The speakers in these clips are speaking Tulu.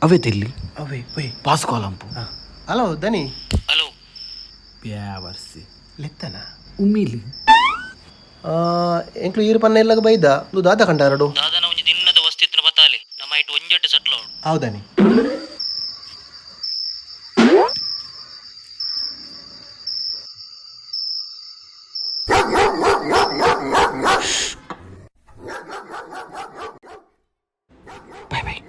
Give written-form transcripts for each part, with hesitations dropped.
ಅವೇ ತಿಲ್ಲಿ. ಅವೇ ಪೋಯ್. ಪಾಸ್ ಕಾಲಂಪು. ಹಲೋ ದನಿ. ಹಲೋ. ಬ್ಯಾವರ್ಸಿ. ಲೆತ್ತನ. ಉಮಿಲಿ. ಎಂಕ್ಲು ಈರು ಪನ್ನ ಇಲ್ಲಗ ಬೈದ ದು ದಾದ ಕಂಡಾರಡು. ದಾದನ ಒಂಜಿ ದಿನದ ವಸ್ತಿತ್ನ ಬತ್ತಾಲೆ, ನಮ್ಮ ಐಟ್ ಒಂಜೆಟ್ಟು ಸಟ್ಲ ಅವಳು. ಹೌದಾನಿ. Boy boy.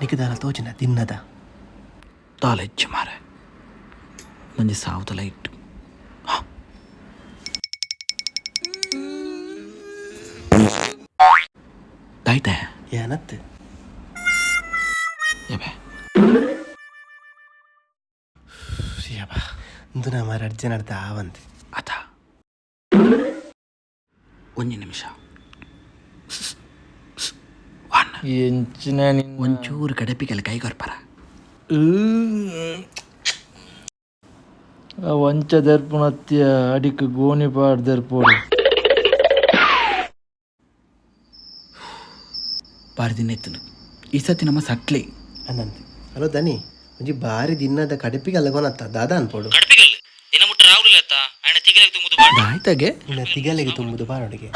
ನಿಕದಾನ ತೋಚಿನ ತಿನ್ನದ. ತಾಲೆಜ್ಜು ಮಾರೆ, ಒಂಜಿ ಸಾವುದ ಲೈಟ್ ದಾಯ್ತೆ. ಏನತ್ತು? ಯಬೆ. ಇಂದು ನಮ್ಮ ಅರ್ಜೆನ್ ಅರ್ಥ ಆವಂತೆ. ಅತ, ಒಂಜಿ ನಿಮಿಷ. ಒನ್. ಎಂಚಿನ ನಿನ್ನ? ಒಂಚೂರು ಕಡಪಿಗೆಲ್ಲ ಕೈ ಕೊರ್ಪರ. ಆ ವಂಚ ದರ್ಪುಣತ್ಯ ಅಡಿಕ್ ಗೋಣಿ ಪಾಡ್ ದರ್ಪೋಡು. ಬಾರಿ ದಿನ ಎತ್ತನು, ಈ ಸತಿ ನಮ್ಮ ಸಟ್ಲಿ. ಅನ್ನಂತೆ. ಹಲೋ ದನಿ, ಒಂಜಿ ಬಾರಿ ದಿನದ ಕಡಿಪಿಗೆ ಅಲ್ಲಗೋನತ್ತ ದಾದ ಅನ್ಪೋಡು. ಕಡಪಿಗಲ್ ನಿನ್ನ ಮುಟ್ಟ ರಾಹುಲ್ ಅತ್ತ ಆಯಣ ತಿಗಲೆಗ್ ತುಂಬುದು ಬಾಡ. ದಾಯ್ತಾಗೆ. ನಿನ್ನ ತಿಗಲೆಗೆ ತುಂಬುದು ಬಾರೊಡಿಗೆ.